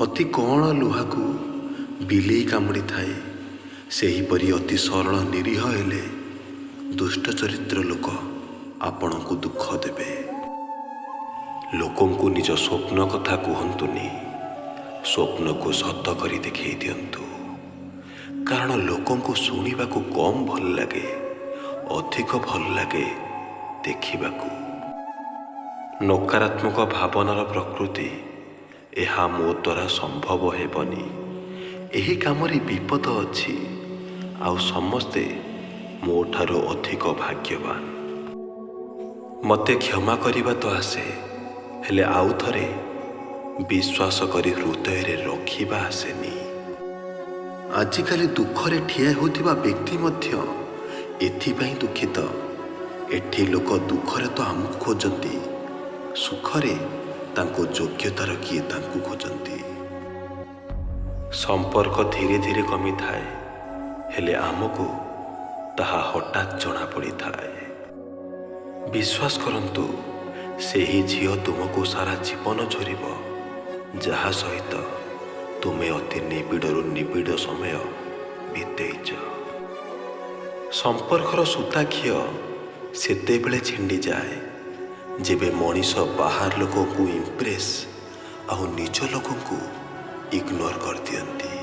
ଅତି କଅଁଳ ଲୁହାକୁ ବିଲେଇ କାମୁଡ଼ିଥାଏ, ସେହିପରି ଅତି ସରଳ ନିରୀହ ହେଲେ ଦୁଷ୍ଟ ଚରିତ୍ର ଲୋକ ଆପଣଙ୍କୁ ଦୁଃଖ ଦେବେ। ଲୋକଙ୍କୁ ନିଜ ସ୍ୱପ୍ନ କଥା କୁହନ୍ତୁନି, ସ୍ୱପ୍ନକୁ ସତ କରି ଦେଖେଇ ଦିଅନ୍ତୁ। କାରଣ ଲୋକଙ୍କୁ ଶୁଣିବାକୁ କମ୍ ଭଲ ଲାଗେ, ଅଧିକ ଭଲ ଲାଗେ ଦେଖିବାକୁ। ନକାରାତ୍ମକ ଭାବନାର ପ୍ରକୃତି, ଏହା ମୋ ଦ୍ୱାରା ସମ୍ଭବ ହେବନି, ଏହି କାମରେ ବିପଦ ଅଛି, ଆଉ ସମସ୍ତେ ମୋ ଠାରୁ ଅଧିକ ଭାଗ୍ୟବାନ। ମୋତେ କ୍ଷମା କରିବା ତ ଆସେ, ହେଲେ ଆଉ ଥରେ ବିଶ୍ୱାସ କରି ହୃଦୟରେ ରଖିବା ଆସେନି। ଆଜିକାଲି ଦୁଃଖରେ ଠିଆ ହେଉଥିବା ବ୍ୟକ୍ତି ମଧ୍ୟ ଏଥିପାଇଁ ଦୁଃଖିତ, ଏଠି ଲୋକ ଦୁଃଖରେ ତ ଆମକୁ ଖୋଜନ୍ତି, ସୁଖରେ ତାଙ୍କ ଯୋଗ୍ୟତାର କିଏ ତାଙ୍କୁ ଖୋଜନ୍ତି। ସମ୍ପର୍କ ଧୀରେ ଧୀରେ କମିଥାଏ, ହେଲେ ଆମକୁ ତାହା ହଠାତ୍ ଜଣାପଡ଼ିଥାଏ। ବିଶ୍ୱାସ କରନ୍ତୁ, ସେହି ଝିଅ ତୁମକୁ ସାରା ଜୀବନ ଝୁରିବ, ଯାହା ସହିତ ତୁମେ ଅତି ନିବିଡ଼ରୁ ନିବିଡ଼ ସମୟ ବିତେଇଛ। ସମ୍ପର୍କର ସୂତା ଖିଅ ସେତେବେଳେ ଛିଣ୍ଡିଯାଏ, ଯେବେ ମଣିଷ ବାହାର ଲୋକଙ୍କୁ ଇମ୍ପ୍ରେସ୍ ଆଉ ନିଜ ଲୋକଙ୍କୁ ଇଗ୍ନୋର କରିଦିଅନ୍ତି।